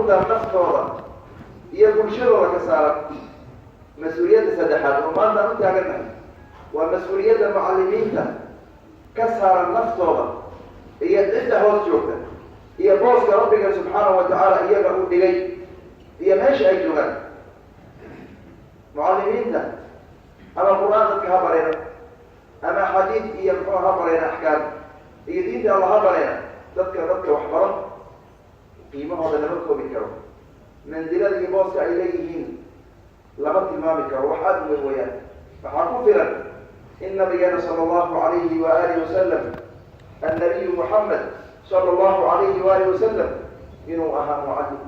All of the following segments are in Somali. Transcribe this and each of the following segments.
Caruurta naftooda iyo bulshadooda ka saaran. Mas-uuliyadda saddexaad oo maanta aan u taagannahay waa mas-uuliyadda mucallimiinta ka saaran naftooda iyo cidda hoos joogta iyo booska Rabbiga subxaanahu wa tacaala iyaga uu dhigay iyo meesha ay joogaan. Mucallimiinta ama Qur-aan dadka ha barayna ama xadiid iyo muxuu ha barayna, axkaam iyo diinta Alla ha barayna, dadka wax baro qiimahooda lama koobi karo, mansilada iyo booska ay leeyihiin lama tilmaami karo. Wax aada u weyn weyaan. Waxaa ku filan in nabigeena sala allahu alayhi wa alihi wasalam, annabiyu Muxamed sala allahu alayhi waalihi wasalam, inuu ahaa mucallim.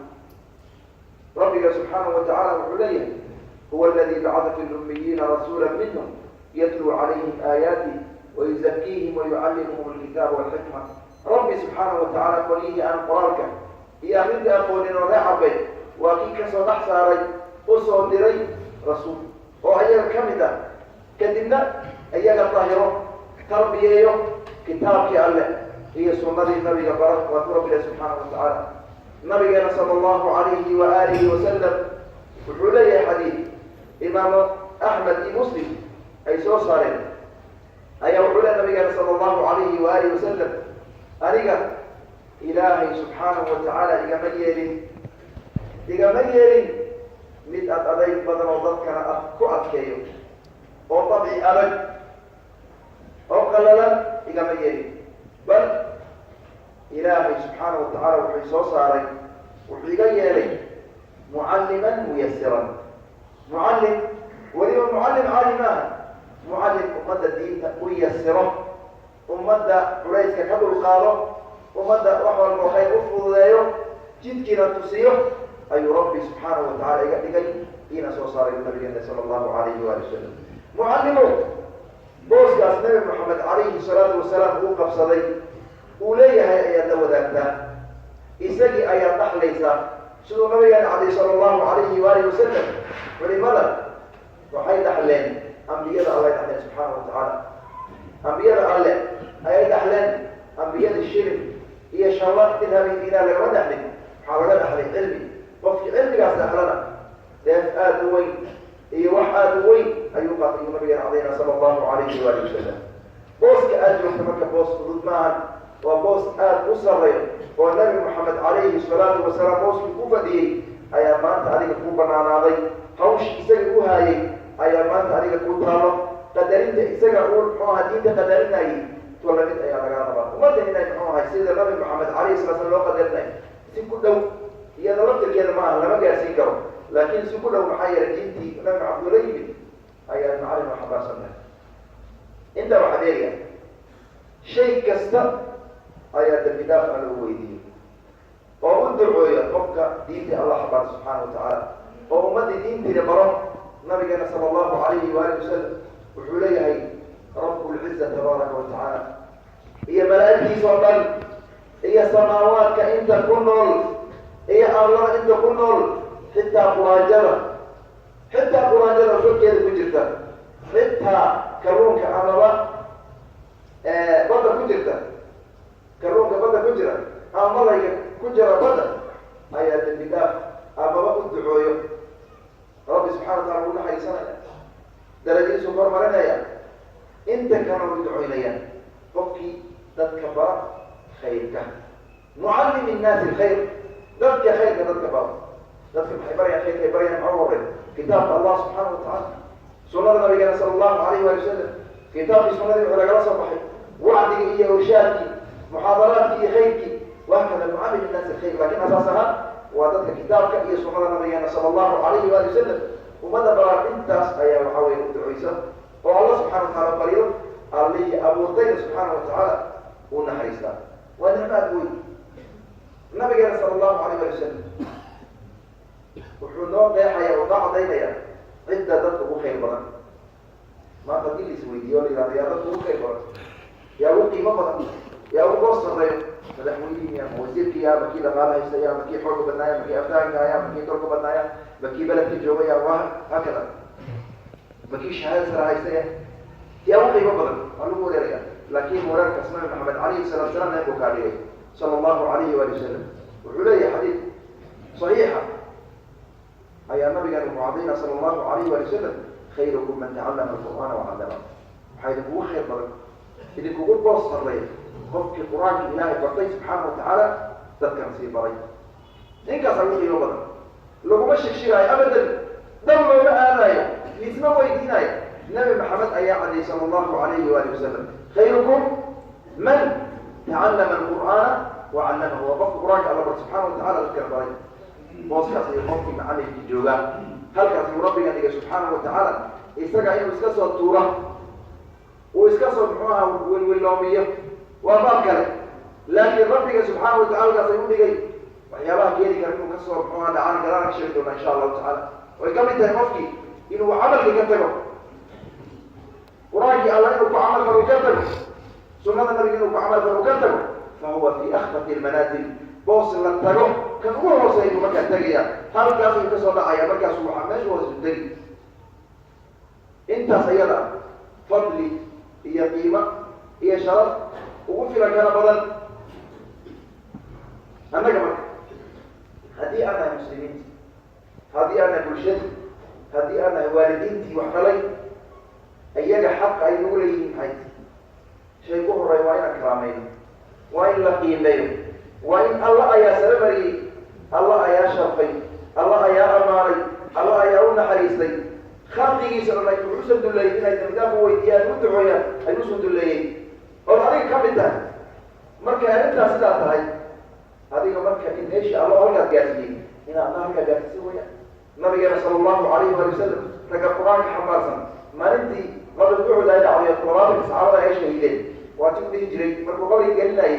Rabbiga subxaanahu wa tacala wuxuu leeyahay: "Huwa aladi bacata fi lummiyiina rasuula minhum yatluu calayhim aayaatih wayuzakiihim wayucallimuhum alkitaaba walxikma." Rabbi subxaanahu wa tacala qolyihii aan qoraalka iyo arrinta aqoonin oo ree cabay waa kii kasoo dhex saaray, usoo diray rasuul oo ayaga ka mid ah, kadibna iyaga dahiro, tarbiyeeyo, kitaabkii Alle iyo sunnadii nabiga bara. Waa ku Rabbiga subxaanahu wa tacaala. Nabigeena sala allahu alayhi wa alihi wasalam wuxuu leeyahay, xadiid Imaamu Axmed iyo Muslim ay soo saareen ayaa wuxuu leeyahy nabigeena sala allahu alayhi wa alihi wasalam: "Aniga Ilaahay subxaanahu wa tacaala igama yeelin mid ad adayg badan oo dadkana ad ku adkeeyo oo dabci adag oo qalalan igama yeelin, bal Ilaahay subxaanahu wa tacaala wuxuu soo saaray, wuxuu iga yeelay mucalliman muyasiran." Mucallim, weliba mucallim caali maaha, mucallim ummadda diinta u yasiro, ummadda culayska ka dulqaado, ummadda wax walba khayr u fududeeyo, jidkiina tusiyo ayuu Rabbi subxaanahu wa tacala iga dhigay, iina soo saaray nabigeena sala allahu alayhi waali wasalam. Mucallimow, booskaas Nabi Moxamed calayhi salaatu wasalaam uu qabsaday, uu leeyahay, ayaad la wadaagtaa, isagii ayaad dhaxlaysaa, siduu nabigeena caday sala allahu alayhi waalihi wasalam. Culimada waxay dhaxleen ambiyada Allay dhaxleen subxaana wa tacaala. Ambiyada Alle ayay dhaxleen. Ambiyada shilin iyo shalla, dirham, diinaar lagama dhaxlin. Waxaa laga dhaxlay cilmi. Qofkii cilmigaas dhaxlana deef aada u weyn iyo wax aada u weyn ayuu qaatay, yuu nabigeena cadayna sala allahu alayhi waalihi wasalam. Booska aada joogta marka boos fudud maahan, waa boos aada u sarreeyo oo Nabi Moxamed calayhi salaatu wasalaam booskii ku fadhiyey ayaa maanta adiga kuu banaanaaday. Hawsh isaga u haayay ayaa maanta adiga kuu taalo. Qadarinta isaga uu muxuu ahaa diinta qadarinayay tuwa lamid ayaa lagaa rabaa, ummadda inay muxuu ahay sida Nabi Moxamed calayhi sala slam loo qadarinay si ku dhow. Iyada laftirkeeda ma aha, lama gaarsiin karo, laakiin si ku dhow. Maxaa yeelay, diintii Nabi Maxamed ula yimid ayaa macalin oo xambaarsantahay. Intaa waxaa dheeriya, shay kasta ayaa dambi dhaaf Alla u weydiiyey oo u ducooya qofka diintii Allah xabaar subxaana wa tacaala oo ummaddii diintiina baro. Nabigeena sala allahu alayhi waalihi wasalam wuxuu leeyahay: Rabbulciza tabaaraka wa tacaala iyo malaa'igtiisa oo dhan iyo samaawaadka inta ku nool iyo arlada inta ku nool, xitaa quraanjada korkeeda ku jirta, xitaa kalluunka amaba badda ku jirta, kalluunka badda ku jira ama malayga ku jira badda ayaa dembi dhaaf amaba u ducooyo. Rabbi subxana wa tacala wuu naxariisanaya, darajadiisu kormarinaya, inta kalena u ducoynayaan qofkii dadka bara khayrka. Mucallim innaasi alkhayr, dadka khayrka dadka bara. Dadka maxay barayaan? Khayrkay barayaan. Maxaa u horey? Kitaabka Allah subxaana wa tacaala, sunada nabigeena sala allahu alayh waali wasalam. Kitaabkii, sunadii wuxuu lagala soo baxay, wacdigii iyo irshaadkii, muxaadaraadkii iyo khayrkii. Waa kada mucallim innaasi alkhayr, lakin asaas ahaan waa dadka kitaabka iyo sunada nabigeena sala allahu alayhi waali wasalam ummadda baraan. Intaas ayaa waxaa weye u duceysa oo Alla subxana wa taala baryo, Allihii abuurtayna subxaana wa tacaala uu naxariistaa. Waa nicmo aad weyn. Nabigeena sala allahu alayh waali wasalam wuxuu noo qeexaya oo noo cadaynaya cidda dadka ugu khayr badan. Maanta hadii la isweydiiyo, la yihahdo: "Yaa dadka ugu khayr badan? Yaa ugu qiimo badan? Yaa ugu boos sarreeyo?" Madaxweynihii ama wasiirkii ama kii dhaqaala haystaya ama kii xooga badnaaya ma kii aftahanka haya ma kii tolka badnaaya ma kii beledka joogaya, wa hakada, ma kii shahaada sara haystaya, yaa ugu qiimo badan? Waa lagu wareeraya. Laakiin wareerkaas Nabi Maxamed calayhi salatu salam meel buu kaa dhigay sala allahu alayhi waali wasalam. Wuxuu leeyahay xadiid Saxiixa ayaa nabigan wuxuu cadayna sala allahu alayh wali wasalam, khayrukum man tacallama alqur'aana wacallama. Waxaa idinkugu khayr badan, idinkugu boos sarreeya, qofkii Qur-aanka Ilaahay bartay subxaana watacaala, dadkan sii baray. Ninkaas ugu qiimo badan. Laguma shigshigaayo abadan, dab looma aadaayo, lisma weydiinaayo. Nabi Maxamed ayaa cadiyay sala allahu alayhi waali wasalam, khayrukum man tacallama alqur'aana wacallamahu. Waa qofka Qur-aanka Alla bar subxaana watacala, dadkana baray. Booskaas ayuu qofkii macallinkii joogaa, halkaas uu Rabbiga dhigay subxaana wa tacaala. Isaga inuu iska soo tuura, uu iska soo, muxuu aha, wilwiloomiyo, waa baab kale, laakiin Rabbiga subxaana watacala halkaas ay u dhigay. Waxyaabaha keeni kara inuu kasoo, muxuaha, dhacaan gadaan ka sheegi doona insha Allahu tacala. Way ka mid tahay qofkii inuu camalkii ka tago, Qur-aankii Alla inuu ku camal falo ka tago, sunada Nabiga inuu ku camal falo ka tago, fa huwa fi akhfati lmanaazil. Boos la tago kan ugu hooseeya buu markaa tegaya, halkaas ayuu kasoo dhacaya, markaasu waxaa meesha hoosu tegi. Intaas ayada fadli iyo qiimo iyo sharaf ugu filan kana badan. Annaga marka haddii aan nahay muslimiinta, haddii aan nahay bulshadii, haddii aan nahay waalidiintii wax dhalay, iyaga xaqa ay nagu leeyihiin maxay? Shay ku horeey waa inaan karaamayno, waa in la qiimeeyo, waa in Alla ayaa sare mariyey, Alla ayaa sharfay, Alla ayaa amaanay, Alla ayaa u naxariistay. Khalqigiisa dhan ay wuxuusan duleeyey inay dambidaaf u weydiiyaan, u ducooyaan ayuu usan duleeyey, ood adiga ka mid tahay. Markay arrintaas sidaa tahay, adiga marka in meeshii Alla halkaas gaarsiiyey inaad adna halkaa gaarsiisa wayaan. Nabigeena sala allahu alayhi waali wasalam, ragga Qur-aanka xambaarsan, maalintii qadar Uxud ay dhacday, 70-ka saxaabada ay shahiideen, waa ti u dhihi jiray markuu qabriga gelinayay,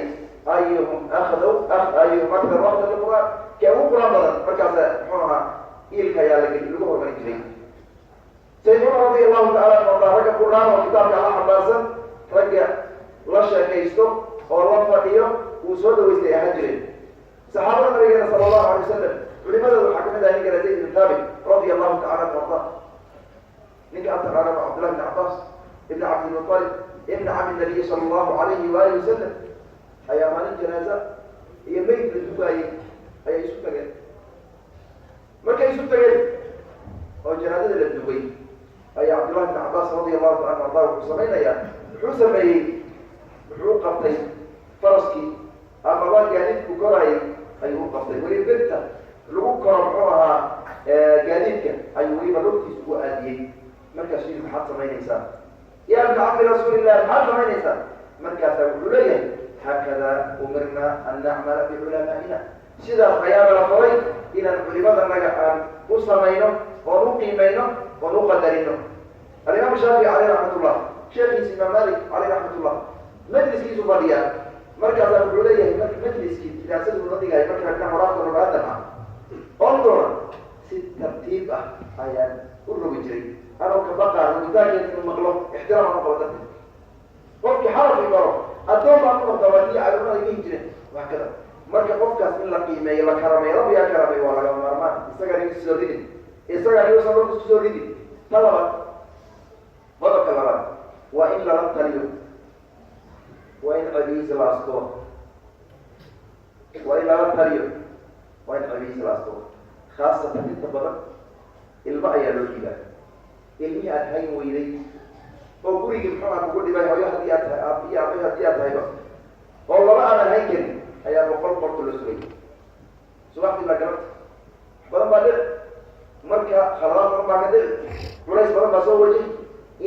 ayuhum akhdow, ayuhum aktar akda liqur'aan, kee ugu Qur-aan badan. Markaasa, muxuu ahaa, iilka ayaa lagu hormarin jiray. Sayd Cumar radi Allahu tacala anu ardaa, ragga Qur-aan oo kitaabka Alla xambaarsan, ragga la sheekaysto oo la fadhiyo, uu soo dhaweystay ahaan jireen. Saxaabada nabigeena sala allahu alay wasalam culimadooda waxaa kamid aha ninka Zayd ibn Thaabit radia Allahu tacala anu arda. Ninka ad taqaanaba, Cabdullah ibn Cabbaas ibn Cabdilmutalib ibn cami nabiyi sala allahu alayhi waalihi wasalam, ayaa maalin janaaza iyo meyd la dugaayey ayay isu tageen. Markay isu tageen oo janaazada la dugay, ayaa Cabdullahi ibn Cabbaas radia Allahu taala anu arda wuxuu samaynayaa, wuxuu sameeyey, wuxuu qabtay faraskii amaba gaadiidku koraayay ayuu u qabtay. Weli birta lagu koro, muxuu ahaa, gaadiidka ayuu weliba lugtiisa ugu aadiyey. Markaasuu yidhi, "Maxaad samaynaysaa, ya ibna cami rasuulillah? Maxaad samaynaysaa?" Markaasaa wuxuu leeyahay, "Haakada umirna an nacmala biculamaa'ina. Sidaas ayaana la faray inaan culimadanaga aan u samayno oon u qiimayno oon u qadarino." Alimaam Shaafici caleyh raxmatullah, sheekiisa Imaam Malik caleyh raxmatullah majliskiisu fadhiyaa. Markaasaa wuxuu leeyahay, marka majliskii diraasadu la dhigayo, marka ragna horaadka rogaadam ah oon doona, si tartiib ah ayaan u rogi jiray, anoo ka baqaa rogitaankeeda inuu maqlo, ixtiraam aan u qabo darteed. Qofkii xarafi baro addoon baan u noqdaa, waa tii culimada ay dhihi jireen waa kada. Marka qofkaas in la qiimeeyo, la karameeyo, Rabbigaa karameeyo, waa lagama maarmaan. Isagaan igu soo ridin, isagaan iusan dhulka isku soo ridin. Ta labaad, qodobka labaad, waa in lala taliyo, waa in cebihiisa la asturo, waa in lala taliyo, waa in cebihiisa la asturo. Khaasatan inta badan ilmo ayaa loo dhiibaa. Ilmihii aad hayn weyday oo gurigii, muxuu aha, kugu dhibay, hooyo haddii aad tahay, aab iyo aabay haddii aad tahayba, oo laba aadan hayn karin, ayaa 100 qorta loo sugay subaxdii laa galabta. Wax badan baa dhici, marka khaladaad badan baa ka dhici, culays badan baa soo wajihi.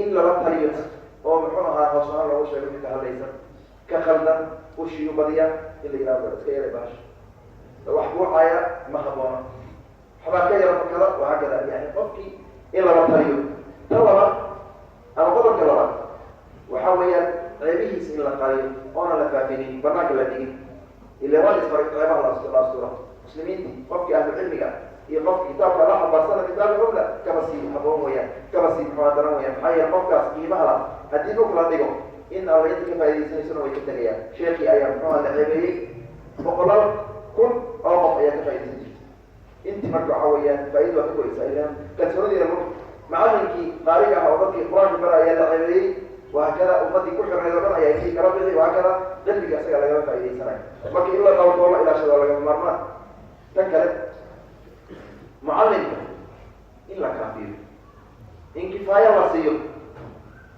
In lala taliyo oo, muxuu ahaa, hoos ahaan loogu sheego wixii ka hadlaysan, ka khaldan, ushiyu badiya, in la yihahdo, "Iska yaray bahasha, wax buucaya ma haboona, waxbaa ka yara fakada," wahaakada. Yani qofkii in lala taliyo. Ta labaad ama qodobka labaad waxa weeyaan ceebihiisa in la qariyo oona la faafinin, banaanka la dhigin. Ila waa la isbaray ceebaha la astura. Muslimiinti, qofkii ahlu cilmiga iyo qofki kitaabka la xambaarsana, min baabi awla, kaba sii haboon weyaan, kaba sii muxua daran weyaan. Maxaa yeele qofkaas qiimaha la haddii dhulka la dhigo, in Alla inta ka faa'idaysanaysona way ka tegayaan. Sheekii ayaa, muxuuha, la ceebeeyey, boqolaal kun oo qof ayaa ka faaidaysan jirta intii. Marka waxa weeyaan faaida waa ka goysaa, ilan kalsoonidiina macallinkii qaariga ah oo dadkii Qur-aanka bara ayaa la ceebeeyey, wahaakada. Ummadii ku xirnayd oo dhan ayaa intii kala bixi, wahaakada. Cilmiga isaga lagama faa'idaysanayo. Marka in la dhawrto oo la ilaashado waa lagama maarmaan. Tan kale Mucallimka in la kaafiyo, in kifaaya la siiyo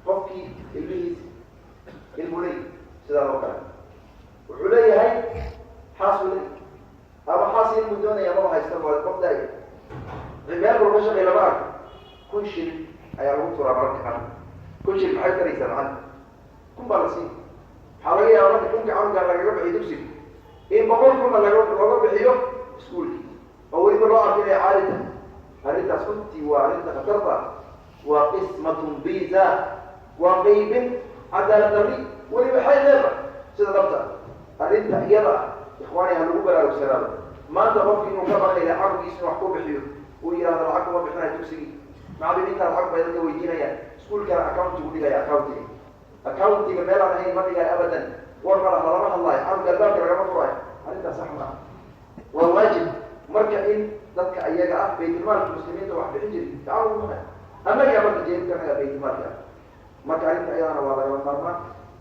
qofkii ilmihiis ilmu ley sidaa loo kale wuxuu leeyahay, xaasuu leey ama xaas ilmu doonaya maba haysta, qof daay meel walba shaqay lama arko. 1000 shilin ayaa lagu turaa mararka qaar. 1000 shilin maxay taraysaa macalin? 1000 baa la siin. Waxaa laga yaaba marka 1000-ka canugan lagaga bixiyo dugsiga in 100,000-na looga bixiyo iskuulkii, oo weliba loo arko inay caadi tahay. Arrintaas runtii waa arrinta khatarta, waa qismatun biza, waa qeybin cadaalad darri weliba xay leeba sida dhabta. Arrinta iyada ah, ikhwaani, ha lagu baraarugsanaado. Maanta qofki inuu ka baqayla canugiisa in wax ku bixiyo, uu yihahdo lacag kuma bixinayo dugsigii, macalimiinta lacag bay dadka weydiinayaan, iskuulkana accountigu dhigaya, accountiga meel aan ahayn ma dhigayo abadan, war ma laha, lama hadlaayo, canuga albaabka lagama furaayo. Arrintaas sax ma ah. Waa waajib marka in dadka ayaga ah baytulmaalka muslimiinta wax bixin jiri gacan ugu maqay annagaa marka jeebka annagaa baytulmaalka ah. Marka arrinta ayadana waa lagama maarmaan.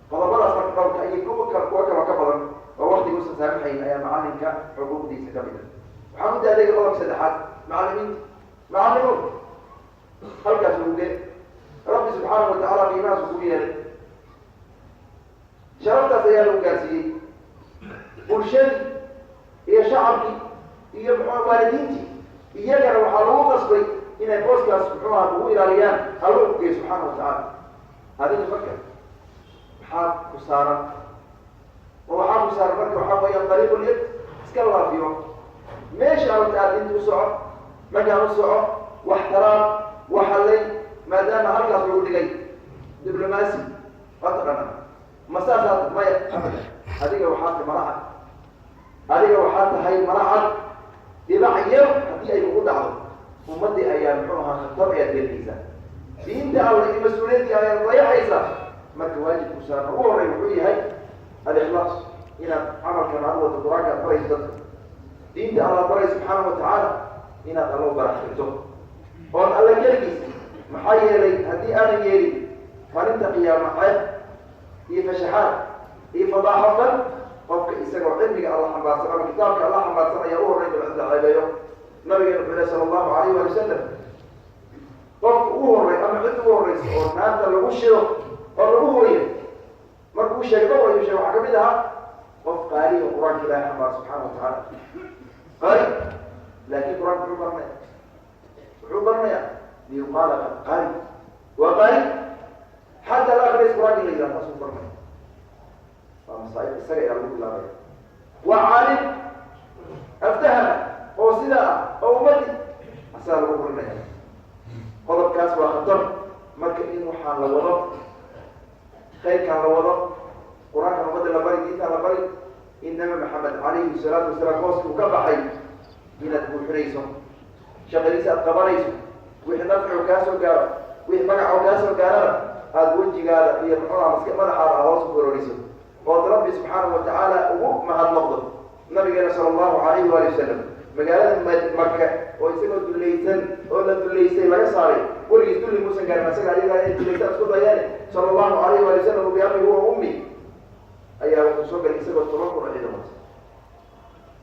Qodobadaas marka dhowrka iyo kuwa kaloo ka badan oo waktiga usan saamaxayn ayaa macalinka xuquuqdiisa ka mid ah. Waxaan u daadegay qodobka saddexaad, macalimiinta. Macalimow, halkaas uge Rabbi subxaanahu watacala qiimahaas ugu yeelay, sharaftaas ayaa lagu gaarsiiyey. Bulshadii iyo shacabkii iyo muxua waalidiintii iyagana waxaa lagu qasbay inay booskaas muxuu aha ugu ilaaliyaan. Alla u geey subxaana watacaala. Adiga marka maxaa ku saaran? Oo waxaa ku saaran marka waxaa weeyaan dariiqulyad iska laafiyo, meesha aad aad inta u soco, markaan u soco, wax taraab, wax hadlay, maadaama halkaas lagu dhigay diblomaasi waa taqaana ma saasaa? Maya, abadan. Adiga waxaa tahay mara cad, adiga waxaa tahay mara cad. Dhibac yar haddii ay kugu dhacdo, ummaddii ayaa muxuu ahaa khatar ayaad gelinaysaa, diinta Alla iyo mas-uuliyaddii ayaad dayaxaysaa. Marka waajibku saaran ugu horey wuxuu yahay alikhlaas, inaad camalkan aad wado, Qur-aanka aad barayso dadka, diinta Alla barayso subxaana watacaala, inaad Alla u baraxirto oon Alla keligiis. Maxaa yeelay haddii aanan yeelin, maalinta qiyaama ceeb iyo fashaxaad iyo fadaaxo dhan qofka isagoo cilmiga Alla xambaarsan ama kitaabka Alla xambaarsan ayaa u horreyn doona cid la ceebeeyo. Nabigeena wuxuu leh sala allahu alayh waali wasalam, qofka ugu horey ama cid ugu horreysa oo naarta lagu shido oo lagu horiyo, markuu sheegay dhowr ayuu sheegay, waxaa kamid ahaa qof qaali oo Qur-aanka Ilahi xambaar subxaana watacaala, qaali laakiin Qur-aanka muxuu baranaya? Wuxuu baranayaa liyuqaala qad qaali, waa qaali xataa la akriis Qur-aanka la yihah, taasuu baranaya. Waa masaaib isaga ayaa lagu bilaabaya. Waa caalim aftahama oo sidaa ah oo ummadi asagaa lagu hurinaya. Qodobkaas waa khatar. Marka in waxaan la wado, khayrkaan la wado, Qur-aankan ummadda la bari, diintaan la bari, in Nabi Maxamed calayhi salaatu wasalaam booska uu ka baxay inaad buuxinayso, shaqadiisa aad qabanayso, wixii nafcigu kaa soo gaaro, wixii magaco kaa soo gaarana aada wejigaada iyo muxuuha maska madaxaada aad hoos u kororiso ood Rabbi subxaanahu watacaala ugu mahadnoqdo. Nabigeena sala allahu alayhi waali wasalam magaalada Maka oo isagoo dullaysan oo la dullaysay laga saaray, weligiis dulli muusan gaarin asaga, ayagaa inay dullaysaan isku dayaane, sala allahu alayhi waali wasalam biami huwa ummi, ayaa wuxuu soo galay isagoo 10,000 oo ciidan wata,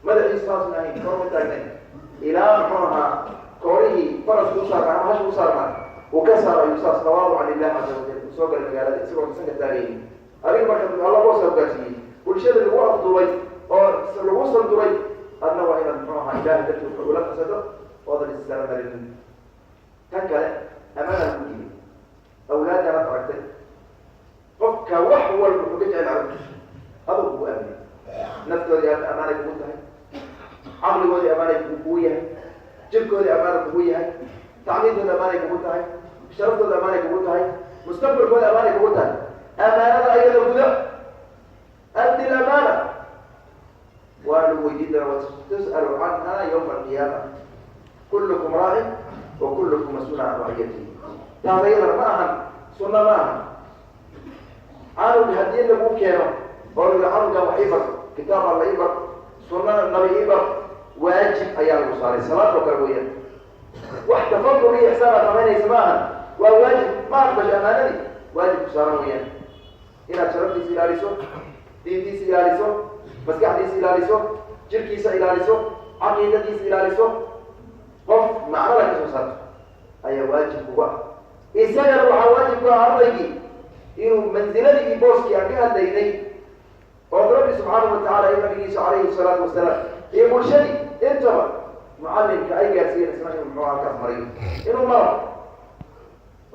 madaxiisu saasna ahayn, kor ma taagnayn, ilaa muxuu ahaa koorihii faraska u saarnaa ama hasha u saarnaa uu ka saaro ayuu saas tawaaducan lilah caza wajal uu soo galay magaalada isagoo sanka taagaynin. Adiga marka Alla booska gaarsiiyey, bulshada lagu afduubay oo lagu sanduray, adna waa inaad muxuu ahaa Ilahay darti ula qasado oodan issamarinin. Tan kale, amaana lagu diiday awlaadanaad aragtay. Qofka wax walba wuxuu ka jecel carruurtiisa, aduu kugu aaminay, naftoodii aad amaanay kugu tahay, caqligoodii amaanay kugu yahay, jirkoodii amaana kugu yahay, tacliintooda amaanay kugu tahay, sharaftooda amaanay kugu tahay, mustaqbalkooda amaanay kugu tahay. Amaanada ayada guda, addi lamaana, waa lagu weydiin doona, tus'alu canha yawma alqiyaama, kullukum raacin wa kullukum mas-uul can raciyatihi. Taas ayadana ma ahan sunna, ma ahan. Canug haddii lagu keeno oo la canugan wax ii bar, kitaab Alla ii bar, sunada Nabi ii bar, waajib ayaa lagu saaray, salaad oo kale weeyaan. Wax tafadul iyo ixsaan aad samaynaysa ma ahan, waa waajib. Ma aqbasho amaanadii waajib ku saaran weeyaan inaad sharaftiisa ilaaliso, diintiisa ilaaliso, maskaxdiisa ilaaliso, jirkiisa ilaaliso, caqiidadiisa ilaaliso. Qof macnada ka soo saarto ayaa waajib kuga ah. Isagana waxaa waajib ku ah ardaygii inuu manziladii iyo booskii aan ka hadlaynay oo Rabbi subxaanahu watacala iyo nabigiisa calayhi salaatu wasalaam iyo bulshadii intaba mucallimka ay gaarsiiyeen, isna inuu muxuu halkaas mariyo, inuu maro.